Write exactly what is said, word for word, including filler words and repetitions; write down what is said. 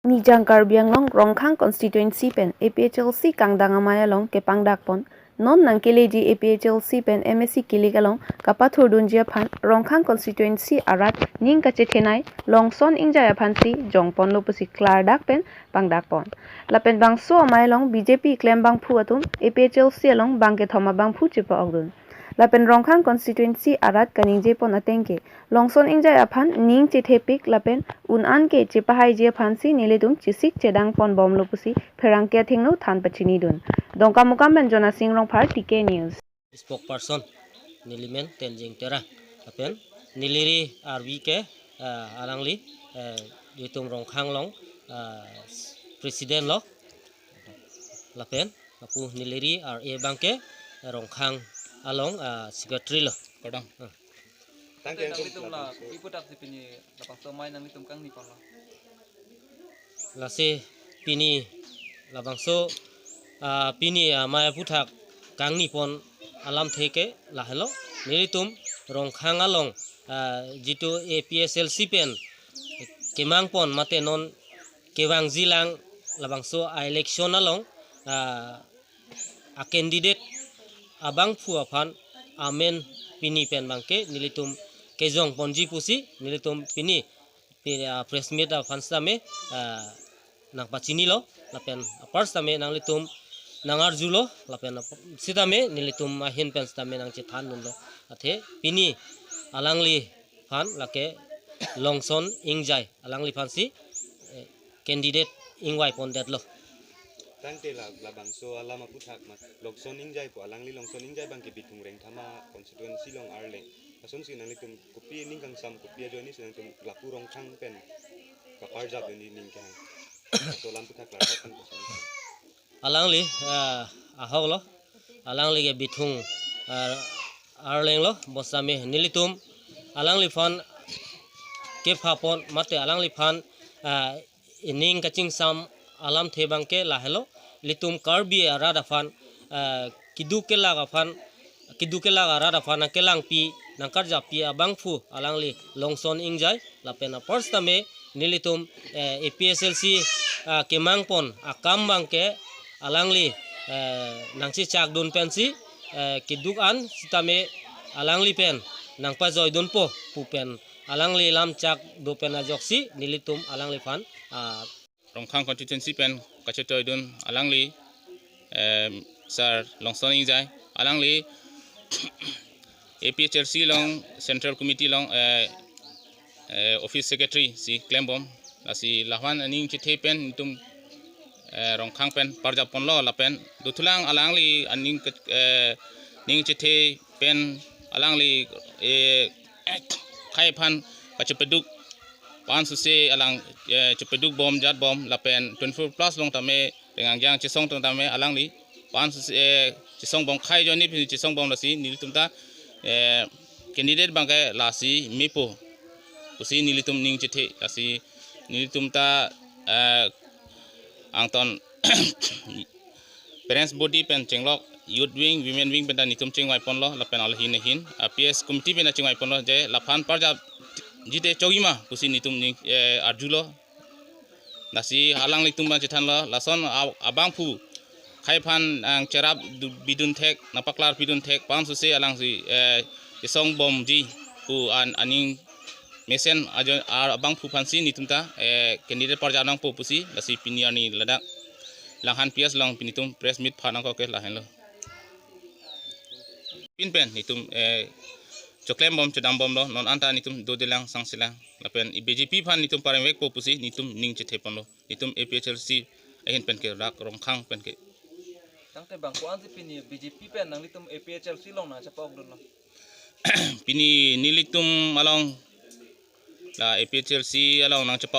Nijang Karbi Anglong Rongkhang constituency pen A P H L C kangdang amei along kepangdakpon non nangkeleji A P H L C pen M A C kilik along kapathurdunji aphan Rongkhang constituency arat ning kachethenei Longson Ingjai aphansi jongponlo pusi klardak pen pangdakpon. Lapen bangso amei along B J P klembangphu atum A P H L C along bangkethom abangphu chepa-okdun. Lapen Rongkhang constituency arat kaningjepon atengke Longson Ingjai aphan ning chethepik lapen un-an ke chepahaiji aphansi nelitum chesik chedangponbomlo pusi pherangke athengno than pachinidun. Dongkamukam pen Jonasing Rongphar, T K News. Spokesperson nelimen Tenzing Terang lapen neliri arvi ke, eh, alangli, eh, itum Rongkhang along, eh, president lo lapen apu neliri ar-e abangke Rongkhang along, eh, secretary lo. Kardom. Hmm. Thank you. Nanglitum la pi aphuthak si pini labangso amei nanglitum kangniponlo? Lasi pini labangso, ah, pini amei aphuthak kangnipon alamthe ke lahelo. Nelitum Rongkhang along, ah, jitu A P H L C pen kemangpon mate non kevangjilang labangso a-election along, ah, a-candidate abangphu aphan amen pini pen abangke nelitum kejongponji pusi nelitum pini, pini, ah, press meet aphan sitame, ah, nangpachinilo lapen apar sitame nanglitum nangarjulo lapen ap-, sitame nelitum ahin pen sitame nangchethandunlo. Athe pini alangliphan lake Longson Ingjai alangliphansi, eh, candidate ingvaipondetlo. Tangte la, labangso alam aphuthak ma Longson Ingjai pu, alangli Longson Ingjai abangke Bithung Rengthama constituency along arleng. Lasonsi nanglitum kopi ning kangsam, kopi ajoinesi nanglitum lapu Rongkhang pen kaparjapdunji ning kehang. So alam aphuthak klardak pen kosong. Alangli, ah, ahoklo. Alangli ke Bithung, ah, arlenglo, bonsitame nelitum alangliphan kephapon mate alangliphan, ah, ining kachingsam alamthe abangke lahelo. Ilitum Karbi arat aphan, ah, keduk kelak aphan, keduk kelak arat aphan nangkelangpi, nangkarjappi abangphu alangli Longson Ingjai lapen apar sitame nelitum, eh, A P H L C, ah, kemangpon akam abangke alangli, eh, nangchechakdun pensi, eh, keduk an sitame alangli pen nangpajoiduntpo pu pen alangli lamchak do pen ajoksi nelitum alangliphan, ah, Rongkhang constituency pen kachetoidun alangli, em, Sir Longson Ingjai, alangli A P H L C along Central Committee along, eh, eh, Office Secretary si klembom, lasi laphan aning chethe pen itum, eh, Rongkhang pen parjapponlo lapen dothulang alangli aning ke, eh, ning chethe pen alangli, eh, khei aphan kachepeduk pansuse alang, eh, chepedukbom jatbom lapen twenty-four plus along tame, Rengangjang chesong tong tame alangli pansuse, eh, chesongbom khei ajoine pen chesongbom lasi nelitum ta, eh, candidate abangke lasi mepo pusi nelitum ning chethe lasi nelitum ta, eh, angton parents body pen chenglok, youth wing, women wing pen ta nelitum chingvaiponlo lapen ahin ahin, ah, P S committee pen ta chingvaiponlo je laphan parjapji te chokji ma pusi nelitum ning, eh, arjulo. Lasi alanglitum abang chethanlo, lason a-, abangphu khei aphan nangcherap du-, bidun thek, nangpaklarpidun thek pansuse alangsi, eh, chesongbomji pu an aning mesen ajo-, a-, abangphu aphansi nelitum ta, eh, candidate parjap nangpo pusi lasi pini arni ladak Langhan P S along pini nelitum press meet pha nangkok ke lahenlo. Pin pen nelitum, eh, choklembom chodambomlo, non anta nelitum dodelang sangselang lapen i B J P aphan nelitum parengvekpo pusi nelitum ning chetheponlo. Nelitum A P H L C ahin pen ke rak Rongkhang pen ke. Tangte bang ko-ansi pini B J P pen nanglitum A P H L C along nangchepa-okdunlo? Pini nelitum along la A P H L C along nangchepa